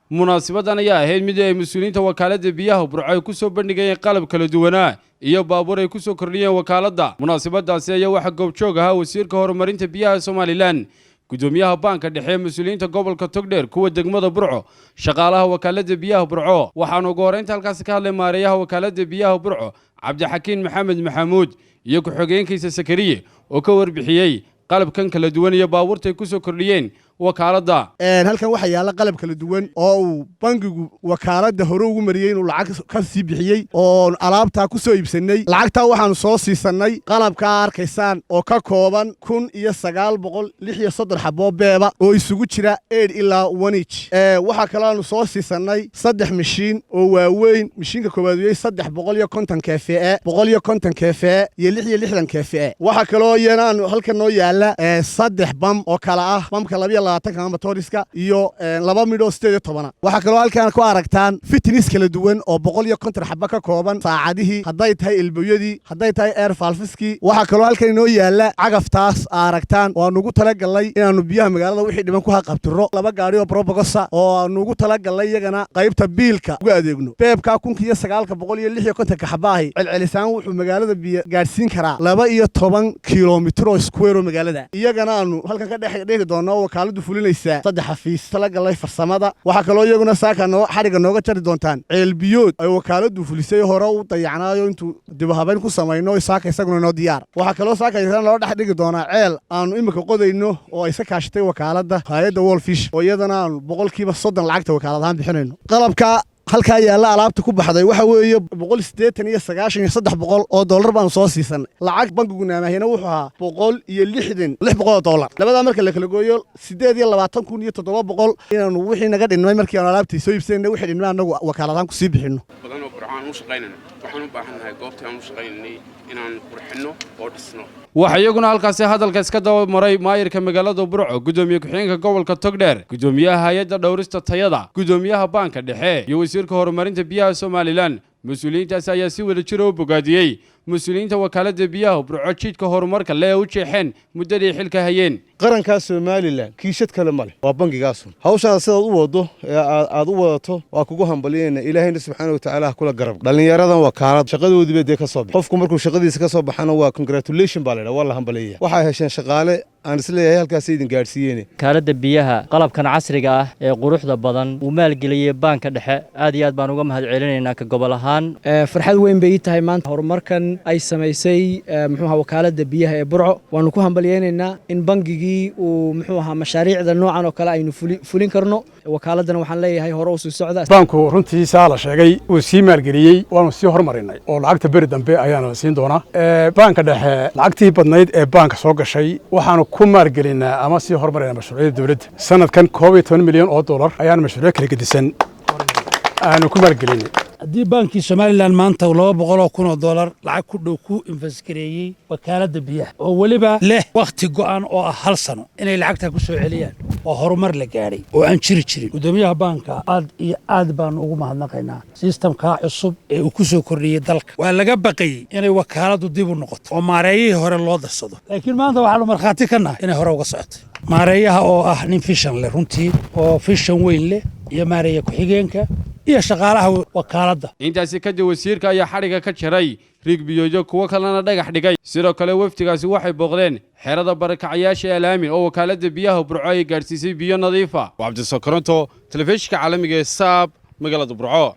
Munaasibadan ayaa ahayd mid ay mas-uuliyiinta wakaaladda biyaha Burco ay ku soo bandhigayeen qalab kala duwanaa iyo baabuur ay ku soo kordhiyeen wakaaladda. Munaasabadaasi ayaa waxaa goobjoog ahaa wasiirka horumarinta biyaha Somaliland, gudoomiyaha baanka dhexe, mas-uuliyiinta gobolka Togdheer, kuwa degmada Burco, shaqaalaha wakaaladda biyaha Burco. Waxaana ugu horeynta halkaasi ka hadlay maareeyaha wakaaladda biyaha Burco, Cabdixakiin Maxamed Maxamuud, iyo ku-xigeenkiisa Sakariye, oo ka warbixiyey qalabkan kala duwan iyo baabuurta ay ku soo kordhiyeen wakaaladda. Halkan waxaa yaalla qalab kala duwan oo uu bangigu wakaaladda hore ugu mariyey inuu lacag ka sii bixiyey, oo alaabtaa ku soo iibsannay. Lacagtaa waxaanu soo siisannay qalabkaa arkaysaan oo ka kooban 1936 xaboo beeba oo isugu jira 8 ilaa 1 inch. Waxaa kaloo aanu soo siisannay saddex mishiin oo waaweyn. Mishiinka koowaad uyey 350 kVA, 150 kVA iyo 66 kVA. Waxaa kaloo iyana aanu halkan noo yaalla saddex bam oo kala ah bamka 22-ka motoriska iyo laba midhoo 18-a. Waxaa kaloo halkan ku aragtaan fittings kala duwan oo 150 xaba ka kooban, saacadihii hadday tahay, elbowyadii hadday tahay, air valveskii. Waxaa kaloo halkan inoo yaalla cagaftaas aa aragtaan oo aanu ugu talagalnay inaannu biyaha magaalada wixii dhiman ku haqabtiro, laba gaari oo Probox ah oo aanu ugu talagalnay iyagana qaybta biilka uga adeegno. Beebkaa 1956-ka xabaahi celcelisaan wuxuu magaalada biyo gaadhsiin karaa 12 kilomitir oo square oo magaalada. Iyagana aanu halkan ka dhex dhigi doonno oo wakaaladu fulinaysaa saddex xafiis talagalnay farsamada. Waxaa kaloo iyaguna saaka noo xadhigga nooga jari doontaan ceelbiyood ay wakaaladu fulisay, hore u dayacnaayo, intuu dib u habayn ku samayno saaka isaguna noo diyaar. Waxaa kaloo saaka isana noo dhex dhigi doonaa ceel aanu imika qodayno oo ay iska kaashatay wakaaladda hay'adda World Vision, oo iyadana aanu 30% lacagta wakaalad ahaan bixinayno. Qalabka halkaa yaalla alaabta ku baxday waxa weeye 189,300 oo dollar baanu soo siisanay. Lacag bankigu naamaahina wuxuu ahaa 160 600 oo dollar. Labadaa marka la kala gooyo, 28,700 inaanu wixii naga dhinmay markii aanu alaabtii soo iibsanayna, wixii dhinmay annagu wakaaladaan kusii bixinno. Badan oo Burco aan u shaqaynayno, waxaan u baahannahay goobtii aan u shaqaynaynay inaan qurxinno oo dhisno. Waxaa iyaguna halkaasi hadalka iska daba maray maayirka magaalada Burco, gudoomiye ku-xigeenka gobolka Togdheer, gudoomiyaha hay-adda dhowrista tayada, gudoomiyaha baanka dhexe iyo wasiirka horumarinta biyaha Somaliland. Mas-uuliyiintaasi ayaa si wada jira u bogaadiyey mas-uuliyiinta wakaaladda biyaha Burco jidka horumarka le u jeexeen muddadii xilka hayeen. Qarankaa Somaliland kiishad kale ma leh, waa bangigaasun. Hawshaada sidaad u wado ee aad u wadato waa kugu hambalyanayna. Ilaahayna subxaana watacaala ha kula garab. Dhallinyaradan wakaalad shaqadoodiiba dee ka soo bax. Qofku markuu shaqadiisa ka soo baxana waa congratulation baa la yidhaha, waa la hambaliyaya. Waxay hesheen shaqaale aan isleeyahay halkaas idin gaadhsiiyeen. Wakaaladda biyaha qalabkan casriga ah ee quruxda badan uu maalgeliyey baanka dhexe, aad iyo aad baan uga mahad celinaynaa ka gobol ahaan. Farxad weyn bay ii tahay maanta horumarkan ay samaysay, muxuu ahaa, wakaaladda biyaha ee Burco. Waanu ku hambalyaynaynaa in bangigii uu, muxuu ahaa, mashaariicda noocan oo kale aynu fulin karno. Wakaaladana waxaan leeyahay hore u sii socda. Baanku runtii saa la sheegay wuu sii maalgeliyey, waanu sii horumarinay oo lacagta beri dambe ayaana la siin doonaa. Baanka dhexe lacagtii badnayd ee baanka soo gashay waxaanu ku maalgelinaa ama sii horumarinaa mashruucyada dowladda. Sanadkan 11 milyan oo dollar ayaanu mashruucyo kala gedisan aanu ku maalgelinay. Haddii baankii Somaliland maanta 200,000 oo dollar lacag ku dhow ku invest gareeyey wakaaladda biyaha, oo weliba leh wakhti go'an oo ah hal sano inay lacagtaa ku soo celiyaan, waa horumar la gaadhay oo aan jiri jirin. Guddoomiyaha baanka aad iyo aad baanu ugu mahadnaqaynaa sistamkaa cusub ee uu ku soo kordhiyey dalka. Waa laga baqayey inay wakaaladdu dib u noqoto oo maareeyihii hore loo darsado, laakiin maanta waxaanu markhaati ka nahay inay hore uga socotay. Maareeyaha oo ah nin vision leh runtii, oo vision weyn leh, iyo maareeye ku-xigeenka iyo shaqaalaha wakaaladda. Intaasi kadib wasiirka ayaa xadhigga ka jaray riigbiyoodyo, kuwo kalena dhagax dhigay. Sidoo kale wafdigaasi waxay booqdeen xerada barakacayaasha Alaamin oo wakaaladda biyaha Burco ay gaadhsiisay biyo nadiifa. Waa Cabdisokoronto, telefishinka caalamiga ee Saab, magaalada Burco.